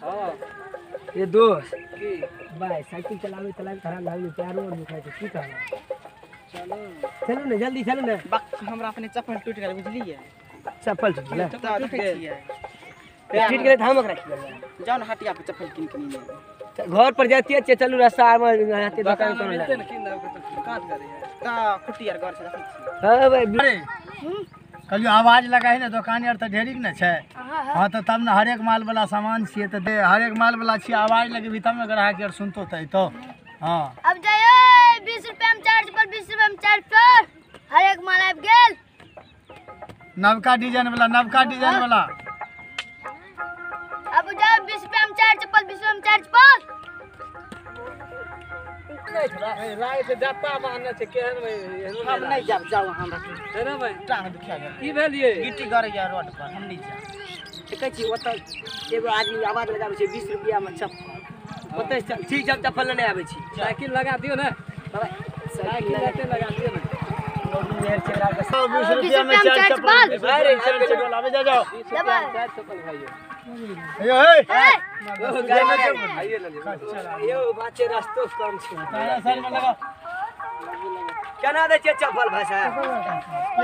हां ये दोस्त की भाई साइकिल चलावे चलावे खराब लागल पैरो और दुखाय छै की कहब। चलो चलू ने जल्दी चलू ने। बक हमरा अपने चप्पल टूट गेल बुझलिए। चप्पल टूट गेल टूट गेल टूट गेल त हम ओकरा की करबै। जाओ न हटिया पे चप्पल किन के ले घर पर जाती है। चलू रास्ता में आते दुकान पर मिलते न किन देब के काट करे त खुटी यार घर से रखै छी। हां भाई अरे कहलियो आवाज लगाही ने दोकान यार त ढेरिक ने छै। हां त तब ने हरेक माल वाला सामान छियै त हरेक माल वाला छियै आवाज लगेबी तब ने ग्राहक यार सुनतो त अइतो। हां अब जाइयो 20 रुपया में चार्ज पर 20 रुपया में चार्ज पर हरेक माल आबि गेल। नवका डिजाइन वाला नवका डिजाइन वाला। अब जाओ 20 रुपया में चार्ज पर 20 रुपया में चार्ज पर। राय से जत्ता बान्हने छै केहन हम नहीं जाब जाओ हमरा रे भाई टांग दुखा गेल। की भेलिए गिट्टी गड़ गया रोड पर हम नहीं जाब। देखै छी ओतऽ एगो आदमी आवाज लगाबै छै 20 रुपया में चप्पल ओतऽ चल ठीक छै चप्पल लेने आबै छी। साइकिल लगा दियो ने बाबा साइकिल लगा दियो ने। 20 रुपया में चार चप्पल अरे चार चप्पल आवे जा जाओ चार चप्पल भाईयो हे हे यो बाचे रास्तो कम छै तारा सर में लगा केना दै छै चप्पल भाई साहब।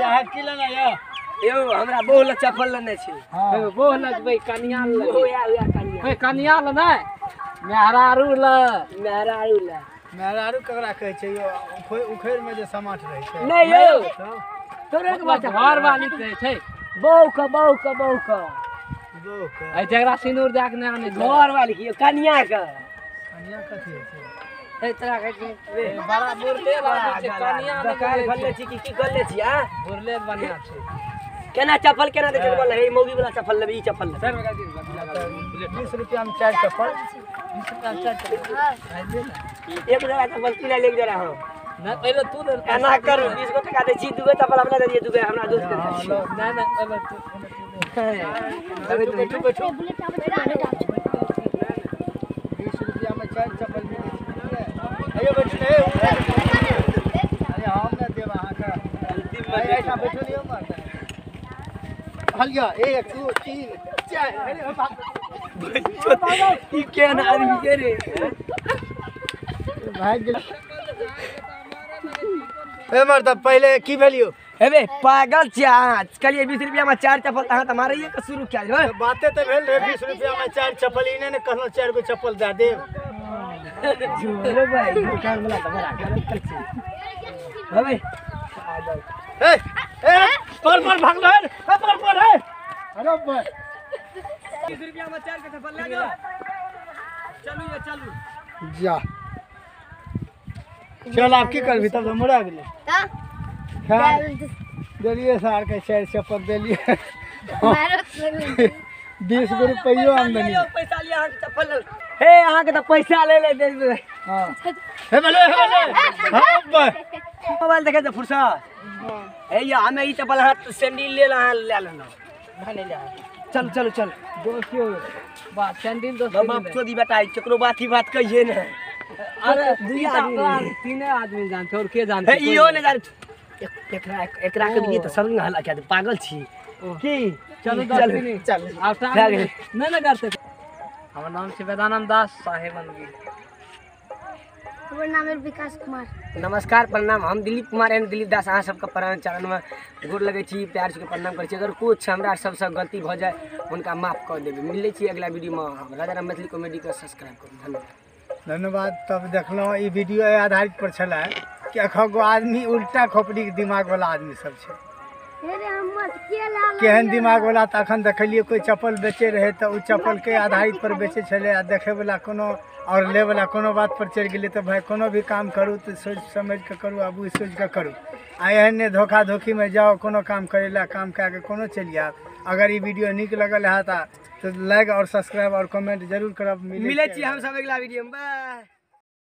ये की लेना यो यो हमरा बहु चप्पल लेने छै। हां बहु लगबै कनिया ल ओ या या कनिया ए कनिया ल नै मेहरारू ल मेहरारू ल। मेहरारू ककरा कहै छै यो उखैर में जे समाठ रहै छै। नै यो तोरे के बात घर वाली कहै छै बहु के बहु के बहु के बहु के ए जकरा सिंदूर दए के नै आनै घर वाली के कनिया के कनिया कथि होइ छै ए तोरा कहै छै बड़ा बुरले बात छै कनिया दोकान खोलले छी की खोलले छी। हां बुरले बढ़िया छै। केना चप्पल केना दै छै बोल हे मौगी वाला चप्पल लेबै ई चप्पल लेबै। सर लगा दियो 20 रुपया में चार चप्पल 20 रुपया में चार चप्पल एक जरा चप्पल तू ले एक जरा हम ना पहले तू ले एना कर 20 गो टका दै छी दुगो चप्पल हमरा दे दिए दुगो हमरा दोस्त के दे छी। ना ना पहले तू बैठो बैठो 20 रुपया में चार चप्पल मिलै छै। अयो बैठो ने अरे हम ना देब अहाँ के अंतिम में ऐसा बैठो लियो मत हलिया 1 2 3 4 अरे बाप ई केहन आदमी के रे भाग गेल। ए मर्द पहले की भेलियो हेबे पागल छी अहाँ कहलिए 20 रुपया में चार चप्पल अहाँ त मारैये के शुरू कयल हो। बाते त भेल रे 20 रुपया में चार चप्पल ई नै ने कहलो चार गो चप्पल दए देब। झूलो भाई दुकान वाला त बड़ा गलत कर छी हेबे ए ए पर पर भागलो हे पर पर हे अरे भाई 20 रुपया में चार के चप्पल ले जाओ चलू ये चलू जा चल आप की करबी तब हमरा गेलै त खैर देलिए सार के चार चप्पल देलिए 20 गो रुपयो आमदनी पैसा लिया अहाँ के चप्पल हे अहाँ के त पैसा ले ले दे। हां हे बोले हे बोले हां भाई मोबाइल देखे त फुर्सत हे या हमें ई चप्पल हाथ सैंडल ले अहाँ ले लेना भने ले चल चल चल दोस्त बा सैंडल दोस्त बाप चोदी बेटा केकरो बात ही बात कहिए ने। अरे तीन आदमी जान छै और के जान हे इहो ने जान एकरा एकरा के लिए त सब हल्ला के पागल छी की। चलो चल आब नहीं ना करते। हमर नाम छै वेदानंद दास साहेबनगी। हमर नाम है विकास कुमार। नमस्कार प्रणाम हम दिलीप कुमार एंड दिलीप दास अहाँ सबके प्रणाम चरण में गोर लगै छी प्यार से प्रणाम करै छी। अगर कुछ हमरा सबसे गलती भऽ जाए हुनका माफ कऽ देबै। मिलै छी अगला वीडियो में। राजा राम मैथिली कॉमेडी के सब्सक्राइब करू। धन्यवाद धन्यवाद। तब देखलहुँ ई वीडियो एहि आधारित पर छलै कि एखन गो आदमी उल्टा खोपड़ी के दिमाग वाला आदमी सब छै। केहन दिमाग वाला तऽ अखन देखलियै कोई चप्पल बेचे रहे तऽ ओ चप्पल के आधारित पर बेचे छलै आ देखे वाला कोनो और ले वाला कोनो बात पर चलि गेलै। तऽ भाई कोनो भी काम करू तऽ सोचि समझि कऽ करू आ बुझि सोचि कऽ करू आ एहन नहि धोखा धोखीमे जाओ कोनो काम करै लए काम कए कऽ कोनो चलि आयब। अगर ई वीडियो नीक लगल हैत तऽ लाइक और सब्सक्राइब और कमेंट जरूर करब। मिलै छी हम सब अगिला वीडियो में। बाय।